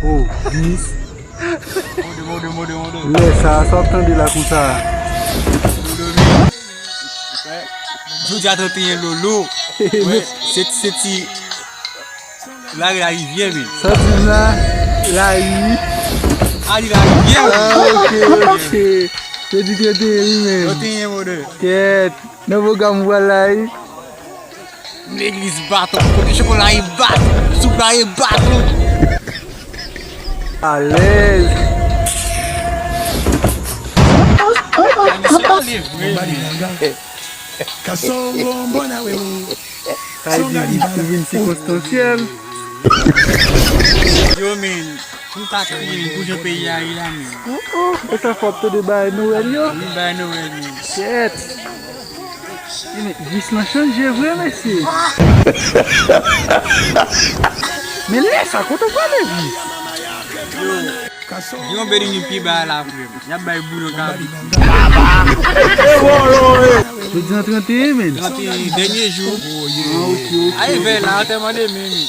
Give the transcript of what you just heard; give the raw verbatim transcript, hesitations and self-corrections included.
Oh, Vis. Mode, mode, mode, mode. Lè sa, sa w ap tande la konsa? Jodi a trannteyen Lolo. Wè, se, se ti lari larivyè, men. Sa w di m la? Lari. A, di larivyè, men. Ah, ok, ok. Jodi trannteyen, wi, men. Trannteyen, mode. Kèt. Nan pwogram vwal la, wi. Legliz baton, kote chokola e baton, soup la e baton. Alèz. Misye ale vre, wi. Sa vle di li vin sikonstansyèl. Yo, men, m ta kriye pou jan peyi a ye a, men. Oh, oh, e sa fò ap tande bagay Nwèl yo? Wi, bagay Nwèl, men. Kèt. Vis lan chanje vre, mesye. Men lè sa, kote w prale, Vis? Yo, Yon Bedini pi ba la vre. Y ap bay bouyon kabrit. Jodi an trannteyen, men. Trannteyen, dènye jou. Ah, ok, ok. Ay, vèy la, antèman demen, men.